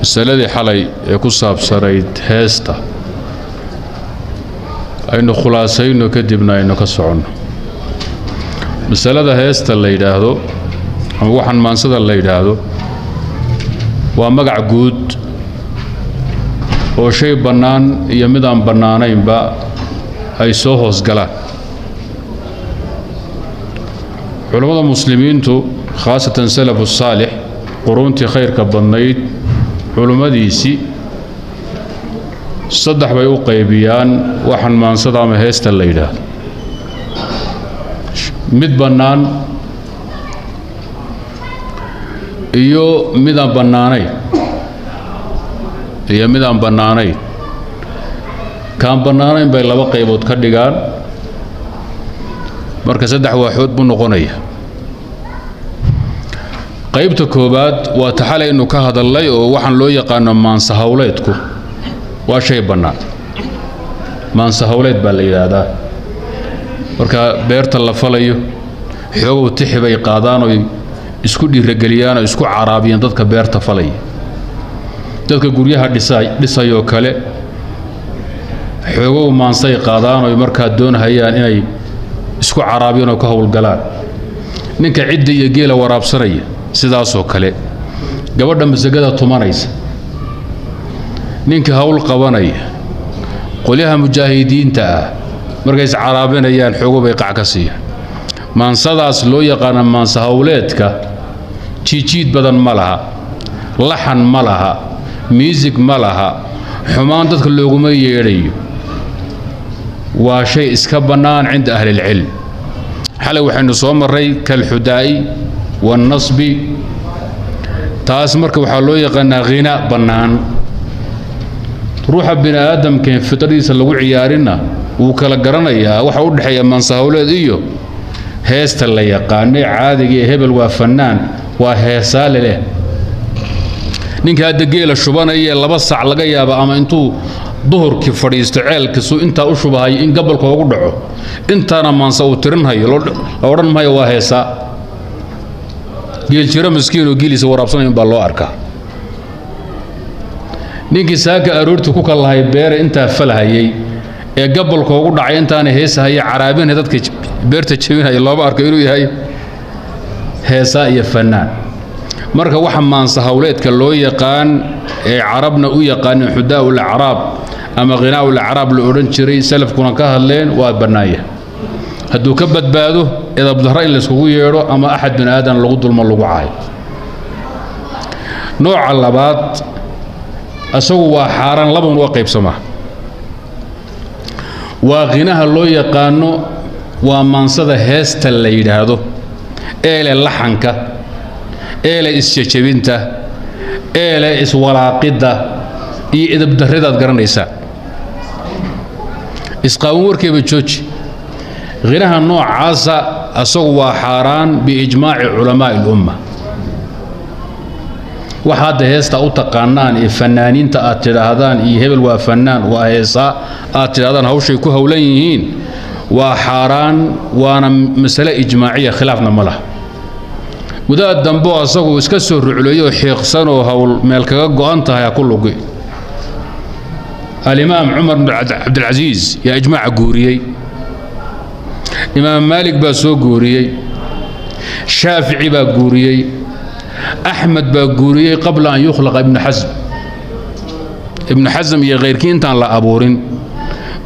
Masaladii xalay ee ku saabsanayd heesta aynu khulaasayno, kadibna aynu ka soconno. Masalada heesta la yidhaahdo ama waxaan maansada la yidhaahdo waa magac guud oo shay bannaan iyo mid aan bannaanaynba ay soo hoosgalaan. Culammada muslimiintu, khaasatan salafu saalix, quruuntii khayrka badnayd culummadiisii, saddex bay u qaybiyaan waxaan maansada ama heesta la yidhaahdo: mid bannaan iyo midaan bannaanayn iyo mid aan bannaanayn. Kaan bannaanayn bay laba qaybood ka dhigaan. Marka saddex waaxood buu noqonaya. Qaybta koowaad waa taxalaynu ka hadalnay, oo waxaan loo yaqaano maansa hawleedku waa shay bannaan. Maansa hawleed baa la yidhaahdaa. Marka beerta la falayo, xoogow tixi bay qaadaan oy isku dhiirageliyaan oo isku caraabiyaan dadka beerta falaya. Dadka guryaha dhisayoo kale, xoogow maansay qaadaan oy markaa doonhayaan inay isku caraabiyaan oo ka howlgalaan. Ninka cidda iyo geela waraabsanaya sidaasoo kale, gabadha masagada tumanaysa, ninka hawl qabanaya, qolyaha mujaahidiinta ah markay iscaraabinayaan xoogo bay qac ka siiyaan. Maansadaas loo yaqaana maansa hawleedka jiijiid badan ma laha, laxan ma laha, miisig ma laha, xumaan dadka looguma yeedhayo, waa shay iska bannaan cinda ahlilcilm. Xalay waxaynu soo marray kalxudaa'i waannasbi. Taas marka waxaa loo yaqaanaa ghinaa bannaan. Ruuxa bini aadamkeen fitradiisa lagu ciyaarinna wuu kala garanayaa waxa u dhexeeya maansahawleed iyo heesta la yaqaanay caadiga ee hebel waa fannaan, waa heesaale leh. Ninka hadda geela shubanayee 2 sac laga yaaba ama intuu duhurkii fadhiisto ceelkiisuu intaa u shubahayo in gabolka ugu dhaco, intaana maansa uu tirinhayo, la odhan maayo waa heesaa. Geeljiro miskiinoo geeliisa waraabsanayo baa loo arkaa. Ninkii saaka aroortii ku kallahay beere intaa falhayay ee gabolka ugu dhacay intaana heesahaya, caraabinaya, dadka beerta jebinaya, looma arko inuu yahay heesaa iyo fannaan. Marka waxa maansa hawleedka loo yaqaan ee carabna u yaqaaneen xudaa'ul acraab ama khinaa'ul acraab la odhan jiray, salafkuna ka hadleen, waa bannaanya hadduu ka badbaado edabdarro in layskugu yeedho ama axad bini aadan lagu dulmo, lagu caayo. Nooca labaad isagu waa xaaraan, laban uga qaybsamaa. Waa khinaha loo yaqaano, waa maansada heesta la yidhaahdo ee leh laxanka, ee leh isjejebinta, ee leh iswalaaqidda iyo edabdarridaad garanaysaa, isqaawan warkeeba jooji. Khinaha noocaasa asagu waa xaaraan biijmaaci culamaa'i alumma. Waxa hadda heesta u taqaanaan ee fanaaniinta aad tidhaahdaan iyo hebel waa fannaan, waa heesaa aad tidhahdaan, hawshay ku howlan yihiin waa xaaraan, waana masale ijmaaciya, khilaafna ma laha. Wadaad dambo asagu iska soo rucleeyo oo xiiqsan oo hawl meel kaga go'an tahay ha ku lugi. Alimaam Cumar bn Cabdilcasiis yaa ijmaaca guuriyey, Imaam Maalik baa soo guuriyey, Shaafici baa guuriyey, Axmed baa guuriyey qabla an yukhlaqa Ibnu Xasm. Ibnu Xasm iyo khayrkii intaan la abuurin,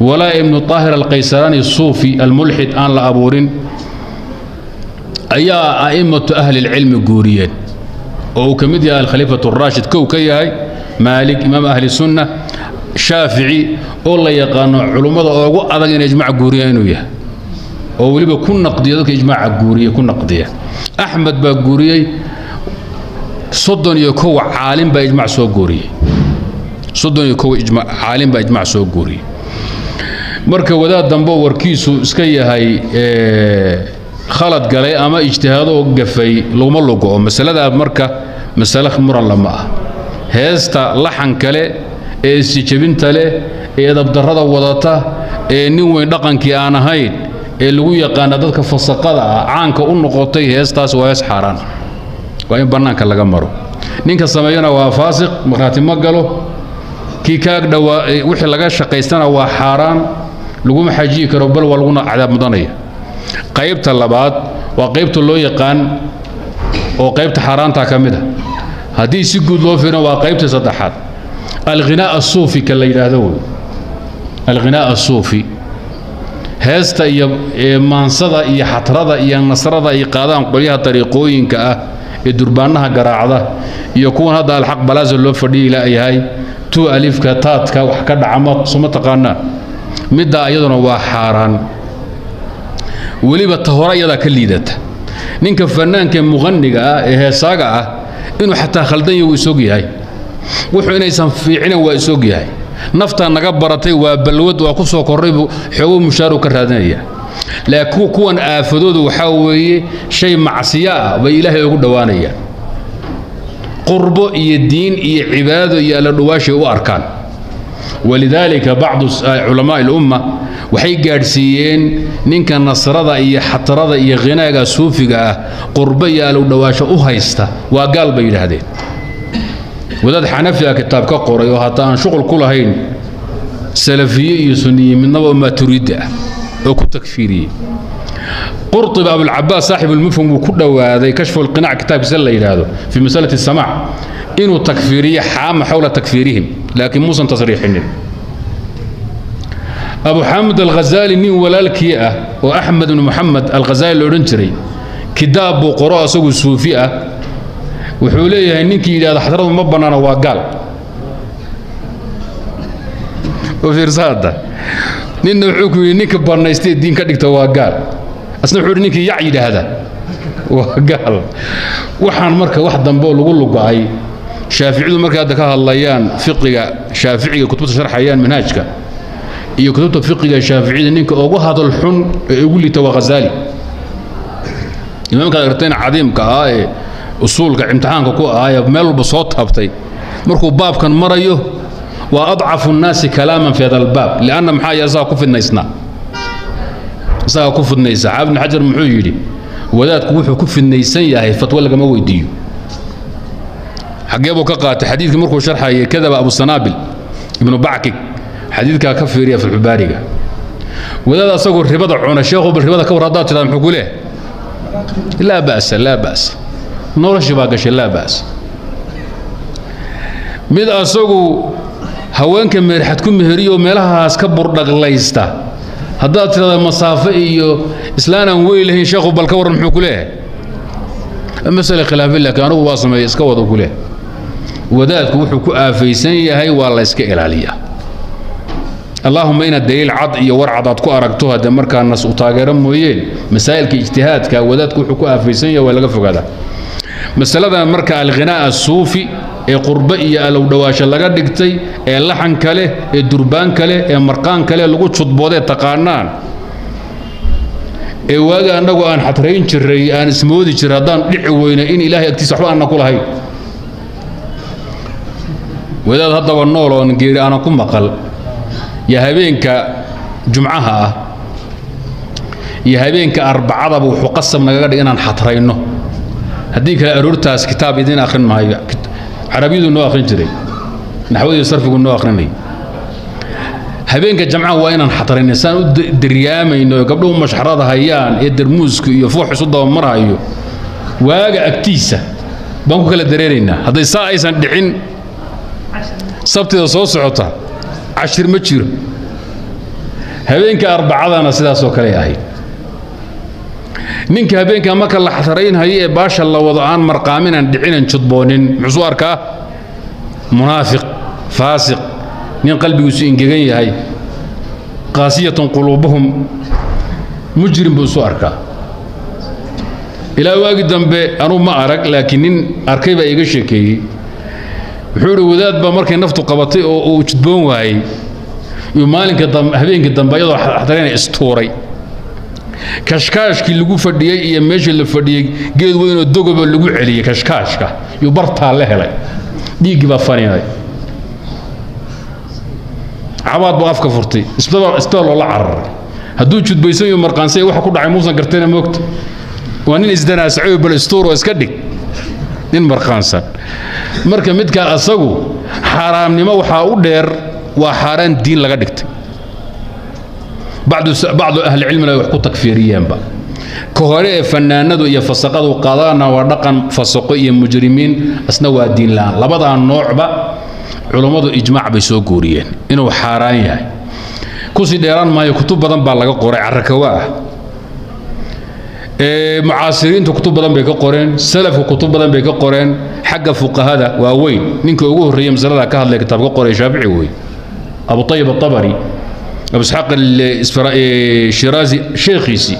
walaa Ibnu Taahir Alqaysaraani Suufi almulxid aan la abuurin, ayaa a'immatu ahli lcilmi guuriyeen, oo uu ka mid yahay alkhaliifatu araashid, kow ka yahay Maalik imaam ahli sunna, Shaafici oo la yaqaano culummada ugu adag inay ijmac guuriyaan inuu yahay, oo weliba ku naqdiya dadka ijmaaca guuriya ku naqdiya. Axmed baa guuriyey. 31 caalim baa ijmac soo guuriyey, 31 caalim baa ijmac soo guuriyey. Marka wadaad dambe warkiisu iska yahay khalad galay ama ijtihaado gafay laguma lugo'o masaladaa. Marka masale muran lama ah. Heesta laxan kale ee isjejebinta leh ee edabdarrada wadata ee nin weyn dhaqankii aan ahayn ee lagu yaqaana dadka fasaqada ah caanka u noqotay, heestaas waa hees xaaraan, waa in bannaanka laga maro. Ninka sameeyana waa faasiq, markhaati ma galo. Kii kaag dhowaa wixii laga shaqaystana waa xaaraan, laguma xajiyi karo, bal waa laguna cadaab mudanaya. Qaybta labaad waa qaybta loo yaqaan oo qaybta xaaraantaa ka mid a. Haddii si guud loo fiirina waa qaybta saddexaad, alghinaa asuufi ka la yidhaahdo wey. Alghinaa asuufi, heesta iyo maansada iyo xatrada iyo nasrada ay qaadaan qolyaha dariiqooyinka ah ee durbaanaha garaacda iyo kuwan hadda Alxaq Balaasa loo fadhiyi la'yahay, tuu alifka taadka wax ka dhaca suma taqaanaa. Middaa iyaduna waa xaaraan, weliba ta hore iyadaa ka liidata. Ninka fanaanka muqaniga ah ee heesaaga ah inuu xataa khaldan yahay wuu isog yahay, wuxuu inaysan fiicinin waa isog yahay, naftaa naga baratay, waa balwad, waa ku soo korray, buu xoogo mushaaru ka raadinaya. Laakiin kuwan aafadoodu waxaa weeye shay macsiyo ah bay Ilaahay ugu dhowaanayaan, qurbo iyo diin iyo cibaado iyo alla dhowaashay u arkaan. Walidaalika bacdu culamaa'i alumma waxay gaadhsiiyeen ninka nasrada iyo xatrada iyo ghinaaga suufiga ah qurbo iyo allow dhowaasho u haysta waa gaal bay yidhaahdeen. Wadaad xanafi ah kitaab ka qoray oo hataa aan shuqul ku lahayn salafiye iyo sunniye midnaba oo maaturiidda ah oo ku takfiiriyey. Qurطiba Abulcabaas saaxib ulmufhim wuu ku dhowaaday kashfu lqinac kitaabkiisa la yidhaahdo fii masalati samaac inuu takfiiriyo, xaama xawla takfiirihim, laakiin muusan tasriixinin. Abu Xaamid Alghazaali nin walaalkii ah oo Axmed ibnu Moxamed Alghazaali la odhan jiray kitaab buu qoro asagu suufi ah, wuxuu leeyahay ninkii yidhahda xadradu ma bannaana waa gaal. U fiirsa hadda, ninna wuxuu ku yidhi ninka bannaystay diin ka dhigta waa gaal, asna wuxuu yidhi ninkii yac yidhaahda waa gaal. Waxaan marka wax dambe oo lagu lugo-ay, shaaficiyadu markay hadda ka hadlayaan fiqiga shaaficiga, kutubta sharxayaan manhaajka iyo kutubta fiqiga shaaficiyada, ninka ugu hadal xun ee ugu liita waa Ghazaali, imaamkaad aragteen cadiimka ah ee usuulka imtixaanka ku ahaa ee meel walba soo taabtay. Markuu baabkan marayo waa adcafu nnaasi kalaaman fi hada albaab, lianna maxaa yeele isagaa ku fidnaysnaa, isagaa ku fidnaysa. Xaafid ibn Xajar muxuu yidhi? Wadaadku wuxuu ku fidnaysan yahay fatwo lagama weydiiyo. Xaggee buu ka qaatay? Xadiidkii markuu sharxayay kadaba Abu Sanaabil ibnu Backig, xadiidkaa ka fiiriya Fatxubaariga. Wadaad asagoo ribada cuna, sheekhu bal ribada ka war haddaad tidhahda, muxuu ku leeyahay? Laa ba'sa, laa ba'sa, noloshii baa gashay, laa ba'sa. Mid asagu haweenka meerxad ku meheriyo meelahaas ka burdhaqlaysta haddaad tidhahda masaafo iyo islaanaan wey lahayn, sheekhu bal ka warran, muxuu ku leeyahay? Masale khilaafi, laakiin anigu waa sameeyey, iska wada ku leeyahay. Wadaadku wuxuu ku aafaysan yahay waa la iska ilaaliyaa. Allaahuma inaad daliil cad iyo war cad aad ku aragto haddee markaa nas u taageero mooyeen, masaa'ilka ijtihaadka wadaadku wuxuu ku aafaysan yahay waa laga fogaadaa. Masaladan marka alghinaa asuufi ee qurbe iyo allow dhowaasho laga dhigtay ee laxanka leh ee durbaanka leh ee marqaanka leh lagu judboodee taqaanaan ee waagi annagu aan xatrayn jiray, aan ismoodi jiray haddaan dhici weyna in Ilaahay agtiisa waxba aanna ku lahayn. Wadaad haddaba nool oon geeri aanan ku maqal iyo habeenka jumcaha ah iyo habeenka arbacadaba wuxuu qasab nagaga dhig inaan xatrayno, haddii kale aroortaas kitaab idiin akhrin maayo. Carabiyadu noo akhrin jiray, naxwadii sarfigu noo akhrinay. Habeenka jamcaha waa inaan xatrayno, saan u daryaamayno gabdhuhu mashxarada hayaan ee darmuuska iyo fuux isu dabamarhayo, waaga agtiisa baan ku kala dareeraynaa. Hadday saa aysan dhicin, sabtida soo socota cashir ma jiro. Habeenka arbacadana sidaasoo kale ahayd. Ninka habeenka marka la xatraynhayo ee baasha la wado aan marqaaminan dhicinan judboonin, muxuu arkaa? Munaafiq, faasiq, nin qalbigiisu ingegan yahay, qaasiyatan quluubuhum, mujrim buu isu arkaa. Ilaa waagi dambe anuu ma arag, laakiin nin arkay baa iiga sheekeeyey. Wuxuu idhi wadaad baa markay naftu qabatay oo uu judboon waayey iyo maalinka dambe, habeenkii dambe iyadoo xatrayna istuuray kashkaashkii lagu fadhiyey iyo meeshii la fadhiyey, geed weynoo dogoba lagu celiyey kashkaashka iyo bartaa la helay, dhiiggii baa faniinay, cabaad buu afka furtay, isbitaal loola cararay. Hadduu judbaysan iyo marqaansay waxa ku dhacay muusan gartayna moogta. Waa nin isdanaasacay, bal istuur oo iska dhig nin marqaansan. Marka midkaa asagu xaaraamnimo waxaa u dheer, waa xaaraan diin laga dhigtay, bacdu ahlicilmina ay wax ku takfiiriyeenba. Ka hore ee fanaanadu iyo fasaqadu qaadaana waa dhaqan fasaqo iyo mujrimiin, asna waa diin la'aan. Labadaa noocba culummadu ijmaac bay soo guuriyeen inuu xaaraan yahay. Kusii dheeraan maayo, kutub badan baa laga qoray carrakawa ah. Mucaasiriintu kutub badan bay ka qoreen, salafku kutub badan bay ka qoreen. Xagga fuqahada waaweyn ninka ugu horreeyey masalada ka hadlaya kitaab ka qoray Shaafici wey, Abu Tayib Atabari, Abu Isxaaq Shiraazi sheekhiisii,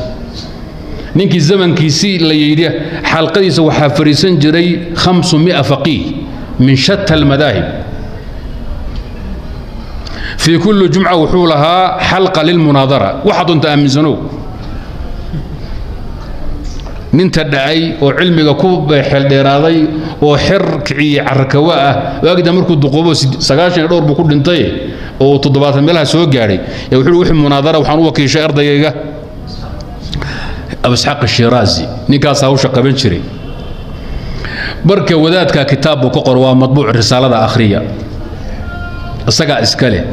ninkii zamankiisii la yidhi xalqadiisa waxaa fadhiisan jiray 500 faqiih min shatta almadaahib fii kulli jumca, wuxuu lahaa xalqa lilmunaadara. Waxa doonta aaminsanow, ninta dhacay oo cilmiga ku xeeldheeraaday oo xer kiciyey carrakawa ah, waagida markuu duqoobo 90 iyo dhowr buu ku dhintay oo 70 meelaha soo gaadhay, ee wuxuu wixii munaadara waxaan u wakiishay ardaygayga Abu Isxaaq Ashiraazi. Ninkaas hawsha qaban jiray. Marka wadaadka kitaab buu ka qor, waa madbuuc, risaalada akhriya, isagaa iska leh.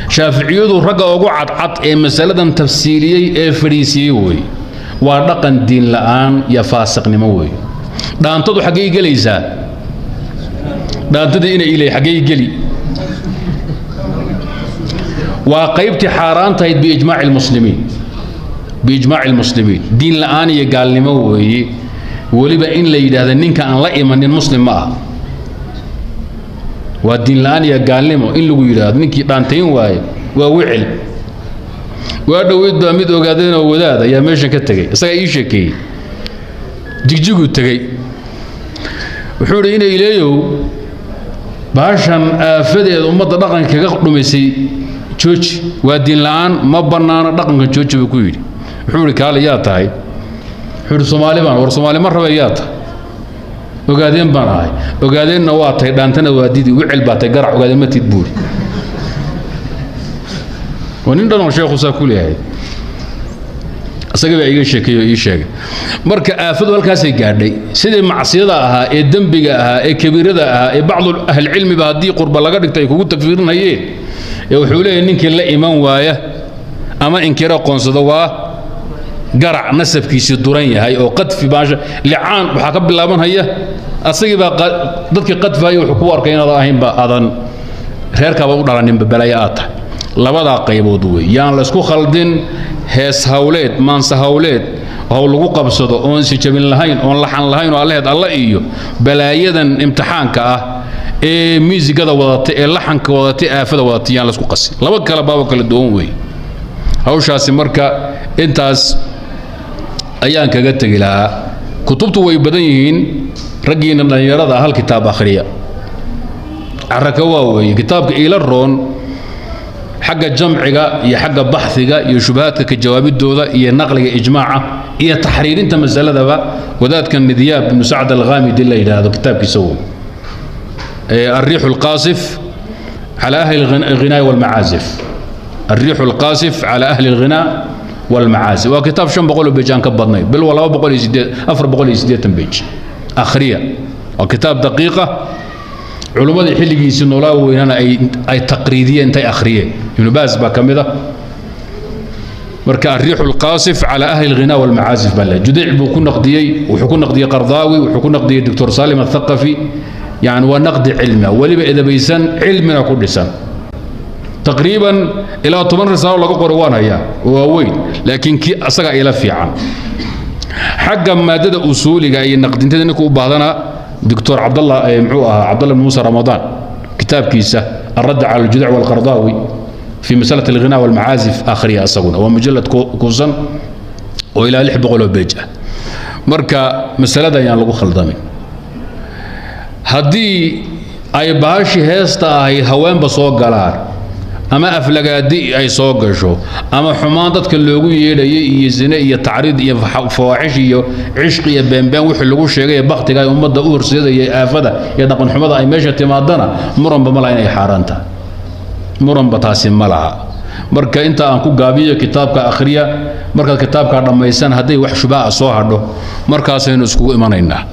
Shaaficiyadu ragga ugu cadcad ee masaladan tafsiiliyey ee fadhiisiyey wey, waa dhaqan diin la'aan iyo faasiqnimo wey. Dhaantadu xaggay gelaysaa? Dhaantadii inay ilay xaggay geli? Waa qaybtii xaaraantahayd biijmaaci almuslimiin, biijmaaci almuslimiin. Diin la'aan iyo gaalnimo weeye. Weliba in la yidhaahda ninka aan la imanin muslim ma ah, waa diin la'aan iyo gaalnimo in lagu yidhaahdo ninkii dhaantayn waaye waa wicil. Waa dhoweyd baa mid ogaadeenoo wadaad ayaa meeshan ka tegey, isagaa ii sheekeeyey, jigjiguu tegey. Wuxuu idhi, inay ileeyow baashan aafadeeda ummadda dhaqanka kaga dhumaysay jooji, waa diin la'aan, ma bannaano dhaqanka, jooji buu ku yidhi. Wuxuu idhi, kaale, yaa tahay? Wuxuu idhi, Soomaali baan. War Soomaali ma raba, yaa tahay? Ogaadeen baan ahay. Ogaadeenna waa tahay, dhaantana waa didi, wicil baa tahay, garac ogaadeen ma tid buuri. Waa nin dhanoo sheekhu saa ku leeyahay, isaga baa iiga sheekeeyey oo ii sheegay. Marka aafadu halkaasay gaadhay. Sidii macsiyada ahaa ee dembiga ahaa ee kabiirada ahaa ee bacdu ahlicilmiba haddii qurba laga dhigto ay kugu takfiirinayeen, ee wuxuu leeyahay ninkii la iman waaya ama inkiro qoonsado waa garac nasabkiisii duran yahay oo qadfi baasha licaan waxaa ka bilaabanhaya. Asagii baa dadkii qadfaya wuxuu ku arkay inaad ahaynba, aadan reerkaaba u dhalaninba, balaayo aad tahay. Labadaa qaybood wey, yaan la isku khaldin. Hees hawleed, maanse hawleed, hawl lagu qabsado oon isjabin lahayn oon laxan lahayn oo allaheed alla iyo balaayadan imtixaanka ah ee miisigada wadata ee laxanka wadatay, aafada wadatay, yaan la isku qasin. Laba kala baabo kala duwan wey hawshaasi. Marka intaas ayaan kaga tegi lahaa. Kutubtu way badan yihiin. Raggiina dhallinyarada hal kitaab akhriya, caraka waa weeye kitaabka iila roon xagga jamciga iyo xagga baxhiga iyo shubahaadka ka jawaabidooda iyo naqliga ijmaaca iyo taxriirinta masaladaba, wadaadkan Midyaab ibnu Sacd Alghaamidi la yidhaahdo kitaabkiisa wey, الريح القاصف على أهل الغناء والمعازف، الريح القاصف على أهل الغناء والمعازف. Waa kitaab 500 page aan ka badnay, bil waa 208, 408 page. Akhriya, waa kitaab daqiiqa, culummadii xilligiisii noolaa weynana ay taqriidiyeen intay akhriyeen, Ibnu Baas baa ka mid ah. Marka الريح القاصف على أهل الغناء والمعازف baa le Judayc buu ku naqdiyey, wuxuu ku naqdiyey Qardaawi, wuxuu ku naqdiyey Doctor Salim Athaqafi. Yani waa naqdi cilmi, weliba edabaysan, cilmina ku dhisan. Taqriiban ilaa 10 risaalo laga qoray waan hayaa oo waaweyn, laakiin kii asagaa ila fiican xagga maadada usuuliga iyo naqdintada. Ninka u baahdana Doctor Cabdallah, muxuu ahaa, Cabdallah bin Muusa Ramadaan kitaabkiisa الرد على الجدع والقرضاوي في مسألة الغناء والمعازف akhriya, asaguna waa mujalad kuusan oo ilaa 600 oo page ah. Marka masalada ayaan lagu khaldamin. Haddii ay bahashi heesta ahayd haweenba soo galaan ama aflagaadi ay soo gasho ama xumaan dadka loogu yeedhayay iyo zine iyo tacriid iyo fawaaxish iyo cishqi iyo beenbeen wixii lagu sheegay ee baktiga ay ummadda u horseedaya, aafada iyo dhaqanxumada ay meesha timaadana, muranba ma laha inay xaaraan tahay, muranba taasi ma laha. Marka inta aan ku gaabiyo, kitaabka akhriya. Markaad kitaabkaa dhammaysan, hadday wax shubaa soo hadho, markaasaynu iskugu imanaynaa.